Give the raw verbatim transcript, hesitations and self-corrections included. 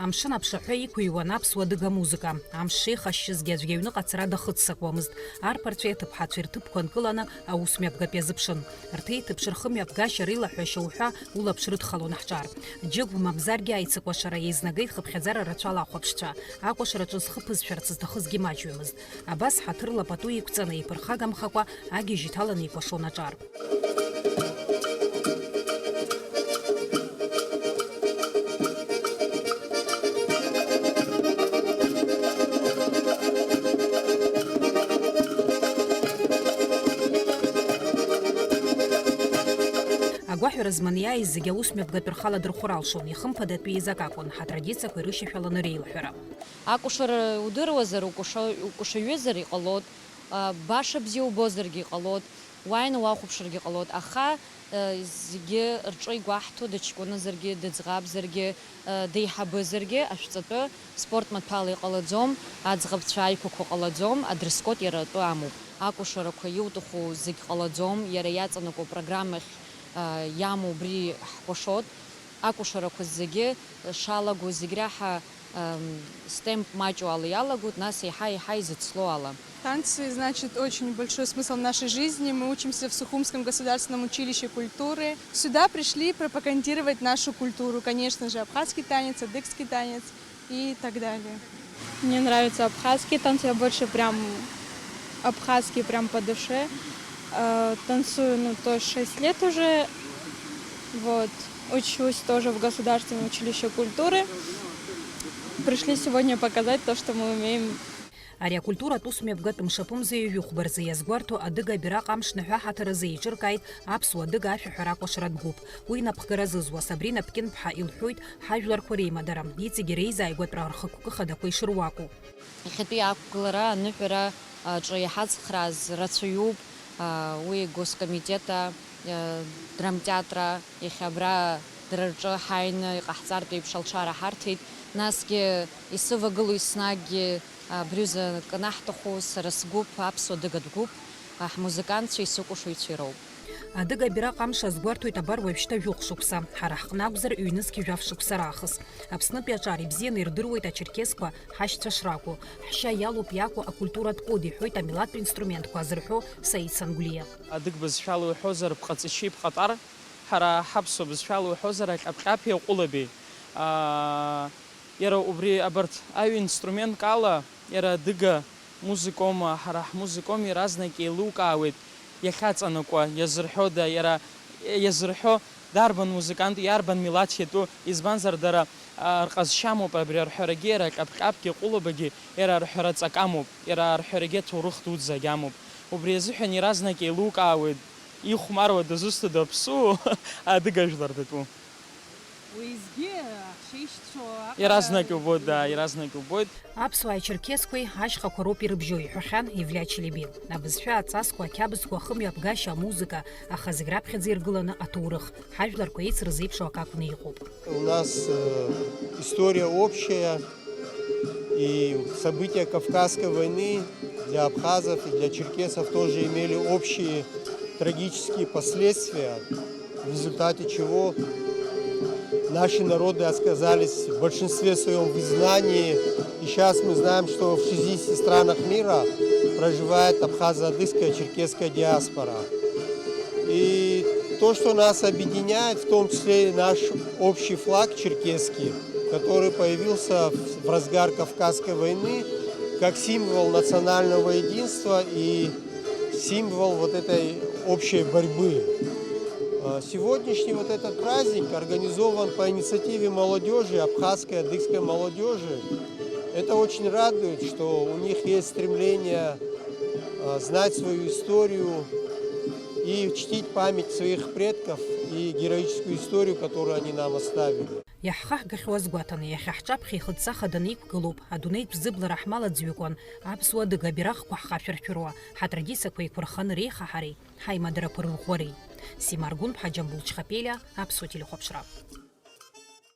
Амшын аԥшаҳәа иқәыҩуан аԥсуа адыга музыка. Амш шеихашьшьызгьы аӡәгьы аҩныҟа ацара дахыццакуамызт. Арԥарцәеи аҭыԥҳацәеи рҭыԥқәа нкыланы аус мҩаԥгатәи азыԥшын. Рҭеиҭыԥш рхымҩаԥгашьа, реилаҳәашьа уҳәа улаԥш рыдхалон ҳҿар. Џьыгә мамзаргьы аицыкәашара еизнагеит хыԥхьаӡара рацәала ахәаԥшцәа. Акәашараҿы зхы ԥызшәарц зҭахызгьы маҷҩымызт. Абас ҳаҭырла пату еиқәҵаны еиԥырхагамхакәа агьежь иҭаланы икәашон аҿар. Агәаҳәара зманы иааиз зегьы аус мҩаԥгатә рхала дырхәыр алшон, ихымԥадатәиз акакәын, ҳатрадициақәа ирышьашәаланы реилаҳәара. Акәашара удыруазар, укәаша-, укәашаҩызар иҟалоит, а, баша бзиа убозаргьы иҟалоит, уааины уахәаԥшыргьы ҟалоит, аха, а, зегьы рҿы игәаҳҭо, дыҷкәыназаргьы, дыӡӷабзаргьы, а, деиҳабызаргьы, ашәҵатәы спорт маҭәала иҟалаӡом, аӡӷабцәа аиқәақәа ҟалаӡом, адресс-код иара атәы амоуп. Акәашарақәа иуҭаху зегь ҟалаӡом, иара иаҵанакуа программахь, а, иамоу убри ҳкәашоит. Акәашарақәа зегьы шалаго, зегь раҳа, ам, стемп маҷу ала иалагоит, нас еиҳа-еиҳа изыцло ала. Танцы, значит, очень большой смысл в нашей жизни. Мы учимся в Сухумском государственном училище культуры. Сюда пришли пропагандировать нашу культуру. Конечно же, абхазский танец, адыгский танец и так далее. Мне нравятся абхазские танцы, я больше прям абхазский прям по душе. Э, танцую, ну, то есть шесть лет уже. Вот. Учусь тоже в Государственном училище культуры. Пришли сегодня показать то, что мы умеем. Ари акультуратә ус мҩаԥгатә мшаԥымза ҩажәи хәба рзы иазгәарҭо адыга абираҟ амш наҳәа ҳаҭыр азы еиҿыркааит аԥсуа-адыга ашәаҳәара акәашаратә гәыԥ. Уи напхгара зызуа Сабрина Ԥкьынԥҳа илҳәоит ҳажәларқәа реимадара, иҵегьы реизааигәатәра рхықәкы хадақәа ишыруаку. Иахьатәи ақәгылара аныҳәара аҿы иҳацхрааз рацәаҩуп, уи Госкомитета, драмтеатра, иахьа абра дара рҿы ҳааины иҟаҳҵартә еиԥш алшара ҳарҭеит. Насгьы исывагылоу еснагьгьы абри рзы акы анаҳҭаху сара сгәыԥ, аԥсуа адыгатә гәыԥ, ҳмузыкантцәеи сыкәашаҩцәеи роуп. Адыга абираҟ амш азгәарҭоит абар уажәшьҭа жәохә шықәса, ҳара ҳҟны акәзар ҩнызқь жәаф шықәса раахыс. Аԥснытәи аҿар ибзианы ирдыруеит ачерқьесқәа ҳашьцәа шракәу, ҳшьа иалоуп иакәу акультуратә код иҳәоит амилаҭтә инструментқәа азырҳәо Саид Сангәлиа. Адыгба зшәала иуҳәозар, бҟаҵашьеи бҟатар, ҳара ҳаԥсуа бызшәала иуҳәозар, аҟьаԥ-ҟьаԥи аҟәылаби. Аа, иара убри абарҭ аҩ-инструментк ала, иара адыга музыкоума, ҳара ҳмузыкоума, иаразнак еилукаауеит иахьаҵанакуа, иазырҳәода, иара иазырҳәо дарбан музыкант, иарбан милаҭ иатәу, избанзар, дара, а, рҟазшьамоуп, абри арҳәарагьы, иара аҟьаԥ-ҟьаԥгьы, аҟәылабагьы, иара арҳәара ҵак амоуп, иара арҳәарагьы аҭоурых дуӡӡагь амоуп. Убри азыҳәан иаразнак еилукаауеит, ихәмаруа дызусҭада аԥсуоу, адыга жәлар датәу. Уеизгьы ҳшеишьцәоу аҟара Иаразнак иубоит, да, иаразнак иубоит. Аԥсуааи ачерқьесқәеи ашьхақәа роуп ирыбжьоу, иҳәахьан Евлиа Чилибин. Абызшәа, аҵасқәа, ақьабзқәа, ахымҩаԥгашьа, амузыка, аха зегь раԥхьаӡа иргыланы аҭоурых, ҳажәларқәа еицырзеиԥшу акы акәны иҟоуп. У нас, э, история общая, и события Кавказской войны для абхазов и для черкесов тоже имели общие трагические последствия, в результате чего наши народы оказались в большинстве своём в изгнании. И сейчас мы знаем, что в шестидесяти странах мира проживает абхазо-адыгская, черкесская диаспора. И то, что нас объединяет, в том числе и наш общий флаг черкесский, который появился в, в разгар Кавказской войны как символ национального единства и символ вот этой общей борьбы. А, сегодняшний вот этот праздник организован по инициативе молодёжи, абхазской, адыгской молодёжи. Это очень радует, что у них есть стремление, а, знать свою историю и чтить память своих предков и героическую историю, которую они нам оставили. Иаҳхаҳгахьоу азгәаҭаны, иахьа ҳҿаԥхьа ихыцца хаданы иқәгылоуп, адунеитә зыблара ҳмал аӡҩыкуан, аԥсуа адыга абираҟқәа ҳхашәыршәыруа, ҳатрадициақәа еиқәырханы реихаҳареи, ҳаимадарақәа рырӷәӷәареи. Сима Аргәынԥҳа, Џьамбул Чхапелиа, Аԥсуа телехәаԥшра.